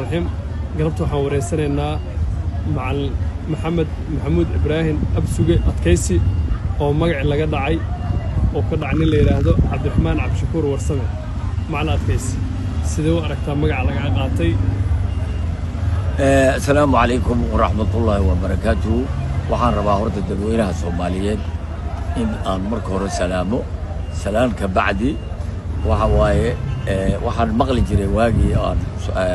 Raxiim. Galabta waxaan wareysanaynaa Macalin Maxamed Maxamuud Ibraahim Absuge Adkaysi, oo magaci laga dhacay oo ka dhacay nin la yidhaahdo Cabdiraxmaan Cabdishakuur Warsame. Macalin Adkaysi, sidee u aragtaa magaca lagaa qaatay? Asalaamu calaykum waraxmatullaahi wabarakaatuhu. Waxaan rabaa horta dadweynaha Soomaaliyeed in aan marka hore salaamo. Salaan ka bacdi, waxa waaye, waxaan maqli jiray waagii aan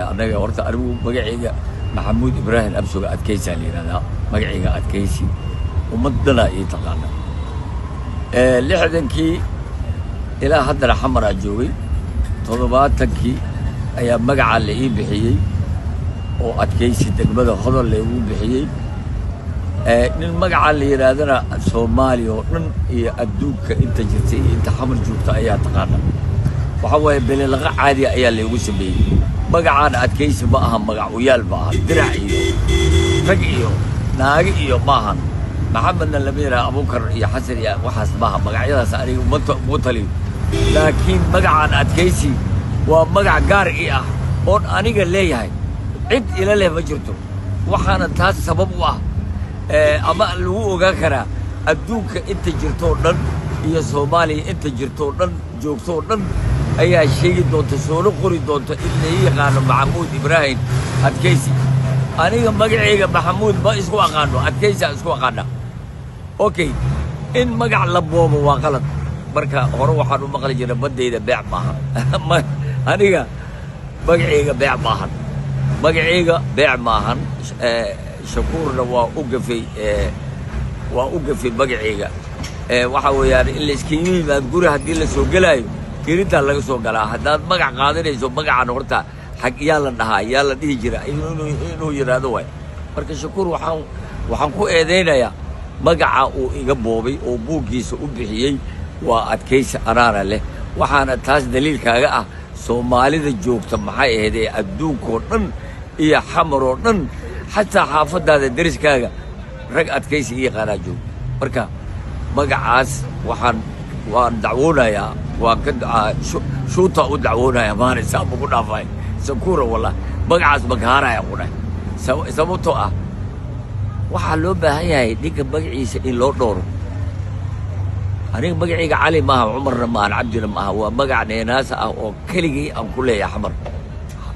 annaga horta anigu magacayga Maxamuud Ibraahim Absuga Adkaysaa la yidhahdaa. Magacayga Adkaysi ummaddanaa ii taqaana. 60-kii ilaa haddana Xamaraa joogay. 70-kii ayaa magacaa la ii bixiyey oo Adkaysi degmada Hodol laygu bixiyey. Nin magacaa la yidhaahdana Soomaaliya oo dhan iyo adduunka inta jirtay iyo inta Xamar joogta ayaa taqaana. Waxaa waaye, belelaqa caadiya ayaa laygu sameeyey. Magacaana Adkaysi ma aha, magac uyaal ma aha, dirac iyo rag iyo naagi iyo maahan. Maxamedna lama yidhaha, Abuukar iyo Xasan iyo waxaas maaha magacyadaas. Aniga uma taliyo, laakiin magacaan Adkaysi waa magac gaar ii ah oon aniga leeyahay, cid ila leh ma jirto. Waxaana taas sabab u ah ama lagu ogaan karaa adduunka inta jirtoo dhan iyo Soomaaliya inta jirtoo dhan joogtoo dhan ayaa sheegi doonta, soona qori doonta in lai yaqaano Maxamuud Ibraahim Adkaysi. Aniga magacayga Maxamuud ma isku aqaano, Adkaysi aan isku aqaana. Okay, in magac la boobo waa qalad. Marka hore waxaan u maqli jiray baddayda beec maahan. Aniga magacayga beec maahan, magacayga beec maahan. Shakuurna waa u gafay, waa u gafay magacayga. Waxa weeyaan, in layskaga yimaad guri haddii la soo gelaayo, gelintaa laga soo galaa. Haddaad magac qaadanayso, magacan horta xag yaa la dhahaa, yaa la dhihi jira inuu yidhaahdo waay. Marka Shakuur waxaan ku eedaynayaa magaca uu iga boobay oo buuggiisa u bixiyey waa Adkaysi, anaana leh. Waxaana taas daliilkaaga ah Soomaalida joogta, maxay ahayd, ee adduunkoo dhan iyo Xamar oo dhan, xataa xaafaddaada deriskaaga rag Adkaysi i yaqaanaa jooga. Marka magacaas waan dacwoonayaa, waan ka shuuta u dacwoonaya maanaysaa maku dhaafay Sakuura. Wallah, magacaas makaharaya ku dhahay, sababtoo ah waxaa loo baahan yahay ninka magaciisa in loo dhowro. Aniga magacayga Cali maaha, Cumarna maahan, Cabdina maaha. Waa magac neenaasa ah oo keligii aan ku leeyahay Xamar.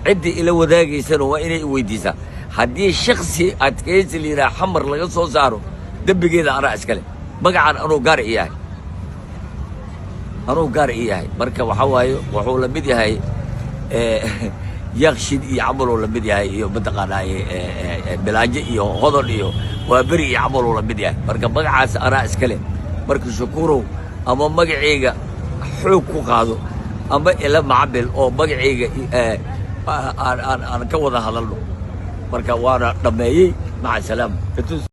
Ciddii ila wadaagaysana waa inay i weydiisaa. Haddii shaksi Adkaysi la yidhaha Xamar laga soo saaro, dembigeeda anaa iskale. Magacan anuu gaar i yahay, anuu gaar ii yahay. Marka waxaa waaye, wuxuu la mid yahay Yaaqshid iyo camaluu la mid yahay, iyo mataqaanaa Bilaajo iyo Hodol iyo Waaberi iyo camaluu la mid yahay. Marka magacaas anaa iskale. Marka Shakuurow, ama magacayga xoog ku qaado ama ila macabil oo magacayga aan ka wada hadalno. Marka waana dhammeeyey. Maca salaama.